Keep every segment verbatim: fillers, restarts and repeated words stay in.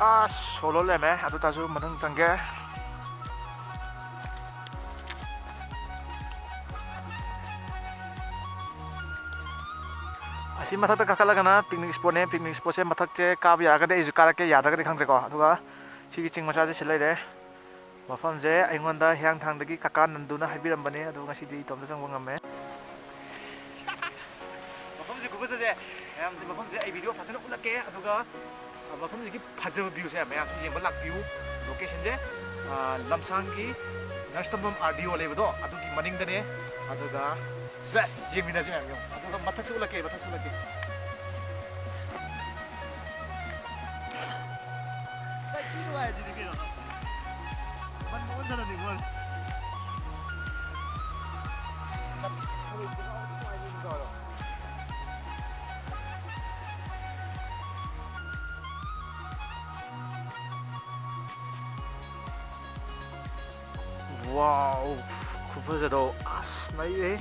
ꯑꯁ, ꯁꯣꯂꯣ ꯂꯩꯔꯝꯃꯦ꯫ ꯑꯗꯨ ꯇꯥꯔꯁꯨ ꯃꯅꯨꯡ ꯆꯪꯒꯦ꯫ ꯑꯁꯤ ꯃꯊꯛꯇ ꯀꯥꯈꯠꯂꯒꯅ picnic spotꯅꯦ꯫ Picnic spotꯁꯦ ꯃꯊꯛꯁꯦ ꯀꯥꯕ ꯌꯥꯔꯒꯗꯤ ꯑꯩꯁꯨ ꯀꯥꯔꯛꯀꯦ, ꯌꯥꯗ꯭ꯔꯒꯗꯤ ꯈꯪꯗ꯭ꯔꯦꯀꯣ꯫ ꯑꯗꯨꯒ ꯁꯤꯒꯤ ꯆꯤꯡ ꯃꯆꯥꯁꯦ ꯁꯤ ꯂꯩꯔꯦ꯫ ꯃꯐꯝꯁꯦ ꯑꯩꯉꯣꯟꯗ ꯍꯤꯌꯥꯡꯊꯥꯡꯗꯒꯤ ꯀꯀꯥ ꯅꯟꯗꯨꯅ ꯍꯥꯏꯕꯤꯔꯝꯕꯅꯦ, ꯑꯗꯨ ꯉꯁꯤꯗꯤ ꯏꯇꯣꯝꯇ ꯆꯪꯕ ꯉꯝꯃꯦ꯫ ꯃꯐꯝꯁꯦ ꯈꯨꯐꯖꯁꯦ, ꯃꯌꯥꯝꯁꯦ, ꯃꯐꯝꯁꯦ ꯑꯩ video ꯐꯖꯅ ꯎꯠꯂꯛꯀꯦ꯫ ꯑꯗꯨꯒ ꯃꯐꯝꯁꯤꯒꯤ ꯐꯖꯕ viewꯁꯦ ꯃꯌꯥꯝꯁꯨ ꯌꯦꯡꯕ ꯂꯥꯛꯄꯤꯌꯨ꯫ Locationꯁꯦ, ꯑ, ꯂꯝꯁꯥꯡꯒꯤ ꯅꯔꯁ ꯇꯝꯐꯝ RDO ꯂꯩꯕꯗꯣ, ꯑꯗꯨꯒꯤ ꯃꯅꯤꯡꯗꯅꯦ꯫ ꯑꯗꯨꯒ just ꯌꯦꯡꯃꯤꯟꯅꯁꯦ ꯃꯌꯥꯝ, ꯌꯦꯡꯉꯣ꯫ ꯑꯗꯨꯒ ꯃꯊꯛꯁꯨ ꯎꯠꯂꯛꯀꯦ, ꯃꯊꯛꯁꯨ ꯎꯠꯂꯛꯀꯦ꯫ Wow, ꯈꯨꯐꯖꯗꯣ ꯑꯁ ꯅꯩꯔꯦꯍꯦ꯫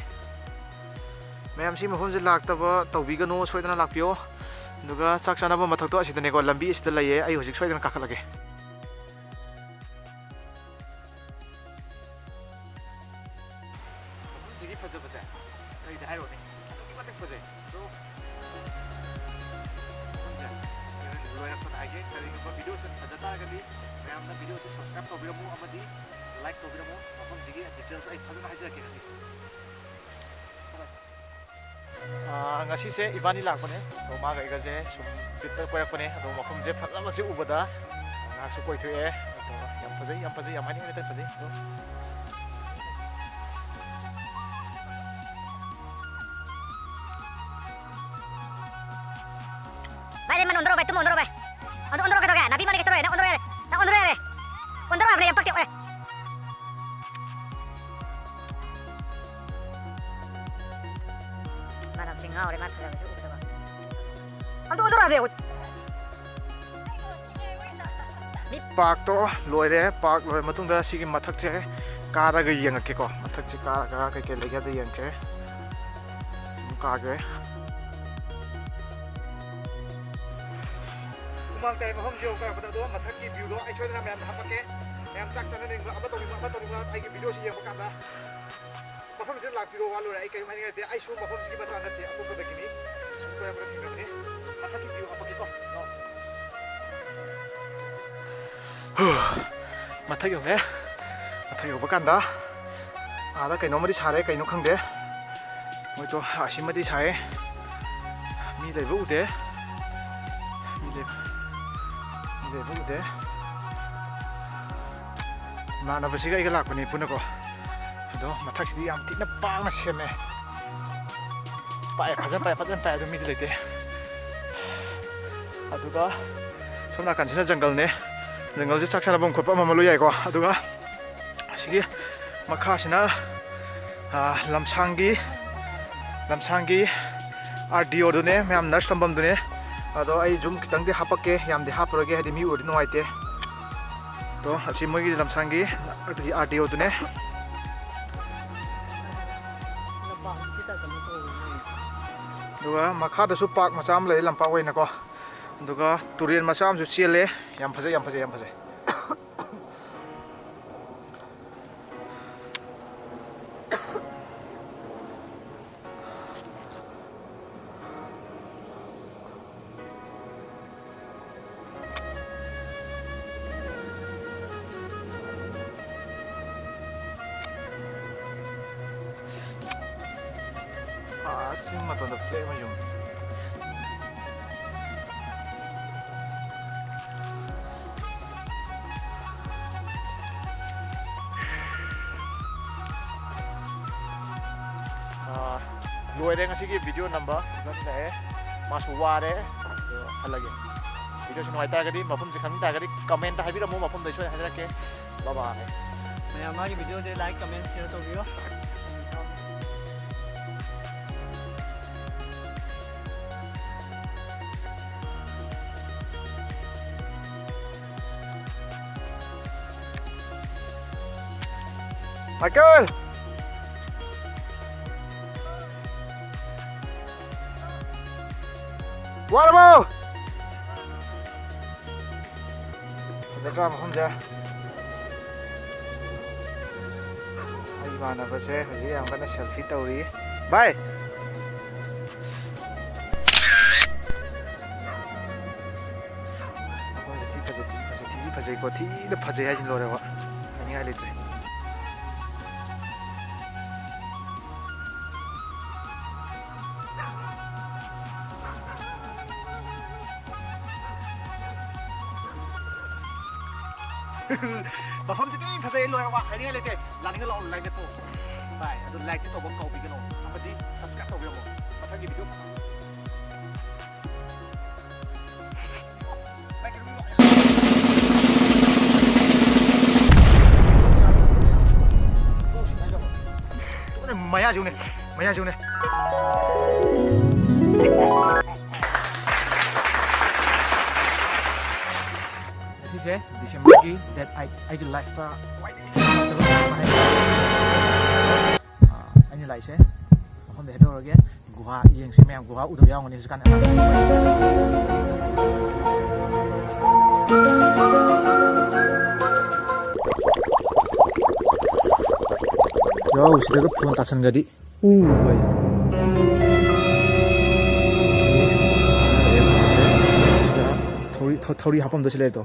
ꯃꯌꯥꯝ ꯁꯤ ꯃꯐꯝꯁꯦ ꯂꯥꯛꯇꯕ ꯇꯧꯕꯤꯒꯅꯨ, ꯁꯣꯏꯗꯅ ꯂꯥꯛꯄꯤꯌꯣ꯫ ꯑꯗꯨꯒ ꯆꯥꯛ ꯆꯥꯅꯕ ꯃꯊꯛꯇꯣ ꯑꯁꯤꯗꯅꯦꯀꯣ, ꯂꯝꯕꯤ ꯑꯁꯤꯗ ꯂꯩꯌꯦ꯫ ꯑꯩ ꯍꯧꯖꯤꯛ ꯁꯣꯏꯗꯅ ꯀꯥꯈꯠꯂꯒꯦ꯫ ꯃꯐꯝꯁꯤꯒꯤ ꯐꯖꯕꯁꯦ ꯀꯔꯤꯗ ꯍꯥꯏꯔꯨꯅꯤ? ꯑꯗꯨꯛꯀꯤ ꯃꯇꯤꯛ ꯐꯖꯩ꯫ ꯑꯗꯣ ꯃꯐꯝꯁꯦ ꯂꯣꯏꯔꯛꯄꯗ ꯍꯥꯏꯒꯦ, ꯀꯔꯤꯒꯨꯝꯕ ꯚꯤꯗꯤꯑꯣꯁꯦ ꯐꯖ ꯇꯥꯔꯒꯗꯤ ꯃꯌꯥꯝꯅ ꯚꯤꯗꯤꯑꯣꯁꯦ subscribe ꯇꯧꯕꯤꯔꯝꯃꯨ ꯑꯃꯗꯤ like ꯇꯧꯕꯤꯔꯝꯃꯨ꯫ ꯃꯐꯝꯁꯤꯒꯤ details ꯑꯩ ꯐꯖꯅ ꯍꯥꯏꯖꯔꯛꯀꯦ ꯉꯁꯤ꯫ ꯑꯥ, ꯉꯁꯤꯁꯦ ꯏꯕꯥꯅꯤ ꯂꯥꯛꯄꯅꯦ꯫ ꯑꯗꯣ ꯃꯥꯒ ꯑꯩꯒꯁꯦ ꯁꯨꯝ ꯇ꯭ꯔꯤꯞꯇ ꯀꯣꯏꯔꯛꯄꯅꯦ꯫ ꯑꯗꯣ ꯃꯐꯝꯁꯦ ꯐꯖꯕꯁꯦ ꯎꯕꯗ ꯉꯥꯏꯍꯥꯛꯁꯨ ꯀꯣꯏꯊꯣꯛꯑꯦ꯫ ꯑꯗꯣ ꯌꯥꯝ ꯐꯖꯩ, ꯌꯥꯝ ꯐꯖꯩ, ꯌꯥꯝ ꯍꯥꯏꯅꯤꯡꯉꯥꯏ ꯂꯩꯇꯦ, ꯐꯖꯩ꯫ ꯑꯗꯣ ꯚꯥꯏ, ꯂꯦꯃꯟ ꯑꯣꯟꯊꯣꯔꯛꯑꯣ ꯚꯥꯏ, ꯇꯨꯝ ꯑꯣꯟꯊꯣꯔꯛꯑꯣ ꯚꯥꯏ꯫ ꯑꯗꯨ ꯑꯣꯟꯊꯣꯔꯛꯑꯣ ꯀꯩꯗꯧꯔꯒꯦ? ꯅꯥꯄꯤ ꯃꯔꯛꯇ ꯀꯩꯗꯧꯔꯒꯦ? ꯅꯪ ꯑꯣꯟꯊꯣꯔꯛꯑꯣ ꯌꯥꯔꯦ꯫ ꯅꯪ ꯑꯣꯟꯊꯣꯔꯛꯑꯣ ꯌꯥꯔꯦ꯫ ꯑꯣꯟꯊꯣꯔꯛꯑꯣ ꯍꯥꯏꯕꯅꯦ, ꯌꯥꯝ ꯄꯛꯇꯦ꯫ ꯑꯦ꯫ ꯃꯥꯅ ꯉꯥꯎꯔꯦ, ꯃꯥ ꯐꯖꯕꯁꯦ ꯎꯕꯗꯀꯣ꯫ ꯑꯝꯇ ꯑꯣꯟꯊꯣꯔꯛꯑꯣ ꯍꯥꯏꯕꯅꯦ꯫ ꯃꯤ ꯄꯥꯔꯛꯇꯣ ꯂꯣꯏꯔꯦ꯫ ꯄꯥꯔꯛ ꯂꯣꯏꯔ ꯃꯇꯨꯡꯗ ꯁꯤꯒꯤ ꯃꯊꯛꯁꯦ ꯀꯥꯔꯒ ꯌꯦꯡꯉꯛꯀꯦꯀꯣ꯫ ꯃꯊꯛꯁꯦ ꯀꯥꯔꯒ ꯀꯩꯀꯩ ꯂꯩꯒꯦꯗ ꯌꯦꯡꯁꯦ꯫ ꯁꯨꯝ ꯀꯥꯒꯦ꯫ ꯍꯨꯃꯥꯡ ꯇꯥꯏ ꯃꯐꯝꯁꯦ ꯌꯧꯔꯛꯄꯗ꯫ ꯑꯗꯣ ꯃꯊꯛꯀꯤ ꯚ꯭ꯌꯨꯗꯣ ꯑꯩ ꯁꯣꯏꯗꯅ ꯃꯌꯥꯝꯗ ꯍꯥꯄꯛꯀꯦ꯫ ꯃꯌꯥꯝ ꯆꯥꯛ ꯆꯥꯅꯅꯤꯡꯕ, ꯑꯃ ꯇꯧꯅꯤꯡꯕ, ꯑꯃ ꯇꯧꯅꯤꯡꯕ, ꯑꯩꯒꯤ ꯚꯤꯗꯤꯑꯣꯁꯤ ꯌꯦꯡꯕ ꯀꯥꯟꯗ ꯃꯐꯝꯁꯤꯗ ꯂꯥꯛꯄꯤꯔꯣ, ꯋꯥ ꯂꯣꯏꯔꯦ꯫ ꯑꯩ ꯀꯔꯤꯝ ꯍꯥꯏꯅꯤꯡꯉꯥꯏ ꯂꯩꯇꯦ꯫ ꯑꯩꯁꯨ ꯃꯐꯝꯁꯤꯒꯤ ꯃꯆꯥ ꯅꯠꯇꯦ, ꯑꯇꯣꯞꯄꯗꯒꯤꯅꯤ꯫ ꯁꯨꯝ ꯀꯣꯏꯔꯛꯄꯗ ꯊꯦꯡꯅꯕꯅꯤ꯫ ꯃꯊꯛꯀꯤ ꯚ꯭ꯌꯨ ꯍꯥꯄꯛꯀꯦꯀꯣ꯫ ꯃꯊꯛ ꯌꯧꯔꯦ꯫ ꯃꯊꯛ ꯌꯧꯕ ꯀꯥꯟꯗ ꯑꯥꯗ ꯀꯩꯅꯣꯝꯃꯗꯤ ꯁꯥꯔꯦ, ꯀꯩꯅꯣ ꯈꯪꯗꯦ꯫ ꯃꯣꯏꯗꯣ ꯑꯁꯤꯃꯗꯤ ꯁꯥꯏꯌꯦ꯫ ꯃꯤ ꯂꯩꯕ ꯎꯗꯦ꯫ ꯃꯤ ꯂꯩꯕ, ꯃꯤ ꯂꯩꯕ ꯎꯗꯦ꯫ ꯏꯃꯥꯟꯅꯕꯁꯤꯒ ꯑꯩꯒ ꯂꯥꯛꯄꯅꯤ ꯄꯨꯟꯅꯀꯣ꯫ ꯑꯗꯣ ꯃꯊꯛꯁꯤꯗꯤ ꯌꯥꯝ ꯊꯤꯅ ꯄꯥꯛꯅ ꯁꯦꯝꯃꯦ꯫ ꯄꯥꯛꯑꯦ, ꯐꯖꯅ ꯄꯥꯛꯑꯦ, ꯐꯖꯅ ꯄꯥꯛꯑꯦ, ꯑꯗꯨ ꯃꯤꯗꯤ ꯂꯩꯇꯦ꯫ ꯑꯗꯨꯒ ꯁꯣꯝ ꯅꯥꯀꯟꯁꯤꯅ ꯖꯪꯒꯜꯅꯦ꯫ ꯖꯪꯒꯜꯁꯦ ꯆꯥꯛ ꯆꯥꯅꯐꯝ ꯈꯣꯠꯄ ꯑꯃ ꯑꯃ ꯂꯣꯏ ꯌꯥꯏꯀꯣ꯫ ꯑꯗꯨꯒ ꯑꯁꯤꯒꯤ ꯃꯈꯥꯁꯤꯅ, ꯑꯥ, ꯂꯝꯁꯥꯡꯒꯤ, ꯂꯝꯁꯥꯡꯒꯤ RDO ꯗꯨꯅꯦ, ꯃꯌꯥꯝ ꯅꯔꯁ ꯇꯝꯐꯝꯗꯨꯅꯦ꯫ ꯑꯗꯣ ꯑꯩ ꯖꯨꯝ ꯈꯤꯇꯪꯗꯤ ꯍꯥꯄꯛꯀꯦ, ꯌꯥꯝꯗꯤ ꯍꯥꯞꯄꯔꯣꯏꯒꯦ, ꯍꯥꯏꯗꯤ ꯃꯤ ꯎꯔꯗꯤ ꯅꯨꯡꯉꯥꯏꯇꯦ꯫ ꯑꯗꯣ ꯑꯁꯤ ꯃꯣꯏꯒꯤ ꯂꯝꯁꯥꯡꯒꯤ RDO ꯗꯨꯅꯦ꯫ ꯑꯗꯨꯒ ꯃꯈꯥꯗꯁꯨ ꯄꯥꯔꯛ ꯃꯆꯥ ꯑꯃ ꯂꯩ, ꯂꯝꯄꯥꯛ ꯑꯣꯏꯅꯀꯣ꯫ ꯑꯗꯨꯒ ꯇꯨꯔꯦꯜ ꯃꯆꯥ ꯑꯃꯁꯨ ꯆꯦꯜꯂꯦ꯫ ꯌꯥꯝ ꯐꯖꯩ, ꯌꯥꯝ ꯐꯖꯩ, ꯌꯥꯝ ꯐꯖꯩ꯫ ꯑꯥ, ꯆꯤꯡ ꯃꯇꯣꯟꯗ flag ꯑꯃ ꯌꯨꯡꯉꯤ꯫ ꯑꯥ, ꯂꯣꯏꯔꯦ ꯉꯁꯤꯒꯤ video ꯅꯝꯕ꯫ ꯏꯕꯥꯅꯤ ꯂꯥꯛꯑꯦ꯫ ꯃꯥꯁꯨ ꯋꯥꯔꯦ꯫ ꯑꯗꯣ ꯍꯜꯂꯒꯦ꯫ Videoꯁꯤ ꯅꯨꯡꯉꯥꯏ ꯇꯥꯔꯒꯗꯤ, ꯃꯐꯝꯁꯦ ꯈꯪ ꯇꯥꯔꯒꯗꯤ commentꯇ ꯍꯥꯏꯕꯤꯔꯝꯃꯨ, ꯃꯐꯝꯗꯣ ꯑꯩ ꯁꯣꯏꯗꯅ ꯍꯥꯏꯖꯔꯛꯀꯦ꯫ Bye bye꯫ ꯃꯌꯥꯝ ꯃꯥꯒꯤ videoꯁꯦ like, comment, share ꯇꯧꯕꯤꯌꯣ꯫ ꯃꯥꯏꯀꯦꯜ! ꯋꯥꯔꯕꯣ? ꯐꯖꯗ꯭ꯔꯥ ꯃꯐꯝꯁꯦ? ꯑꯩ ꯏꯃꯥꯟꯅꯕꯁꯦ ꯍꯧꯖꯤꯛ ꯌꯥꯝ ꯀꯟꯅ selfie ꯇꯧꯔꯤ꯫ ꯚꯥꯏ! ꯃꯐꯝꯁꯦ ꯊꯤ ꯐꯖꯩ, ꯊꯤ ꯐꯖꯩ, ꯊꯤ ꯐꯖꯩꯀꯣ, ꯊꯤꯅ ꯐꯖꯩ ꯍꯥꯏꯁꯤꯅ ꯂꯣꯏꯔꯦꯕ, ꯍꯥꯏꯅꯤꯡꯉꯥꯏ ꯂꯩꯇ꯭ꯔꯦ꯫ ꯃꯐꯝꯁꯤꯗꯤ ꯐꯖꯩ, ꯂꯣꯏꯔꯦ, ꯋꯥ ꯍꯥꯏꯅꯤꯡꯉꯥꯏ ꯂꯩꯇꯦ꯫ ꯂꯥꯛꯅꯤꯡꯉ ꯂꯥꯛꯑꯣ, like ꯅꯠꯇ꯭ꯔꯣ? ꯚꯥꯏ, ꯑꯗꯨ likeꯇꯤ ꯇꯧꯕ ꯀꯥꯎꯕꯤꯒꯅꯣ, ꯑꯃꯗꯤ subscribe ꯇꯧꯕꯤꯔꯝꯃꯣ꯫ ꯃꯊꯪꯒꯤ video ꯃꯌꯥꯁꯤꯅꯦ, ꯃꯌꯥꯁꯤꯅꯦ꯫ ꯉꯁꯤꯁꯦ Decemberꯒꯤ date eight, ꯑꯩꯒꯤ lifeꯇ ꯈ꯭ꯋꯥꯏꯗꯒꯤ ꯅꯨꯡꯉꯥꯏꯇꯕ ꯅꯨꯃꯤꯠ ꯑꯃ ꯍꯥꯏꯔꯒꯗꯤ, ꯑꯥ, ꯑꯩꯅ ꯂꯥꯛꯏꯁꯦ ꯃꯐꯝꯗ ꯍꯦꯛꯇ ꯍꯧꯔꯒꯦ꯫ ꯒꯨꯍꯥ ꯌꯦꯡꯁꯤ ꯃꯌꯥꯝ, ꯒꯨꯍꯥ ꯎꯗꯕ ꯌꯥꯎꯔꯝꯒꯅꯤ ꯍꯧꯖꯤꯛꯀꯥꯟ ꯑꯉꯥꯡ꯫ ꯌꯥꯎ, ꯁꯤꯗꯒ ꯐꯣꯟ ꯇꯥꯁꯟꯒ꯭ꯔꯗꯤ ꯎ ꯂꯣꯏ꯫ ꯊꯧꯔꯤ, ꯊꯧꯔꯤ ꯍꯥꯞꯐꯝꯗꯣ ꯁꯤ ꯂꯩꯔꯦ ꯇꯣ꯫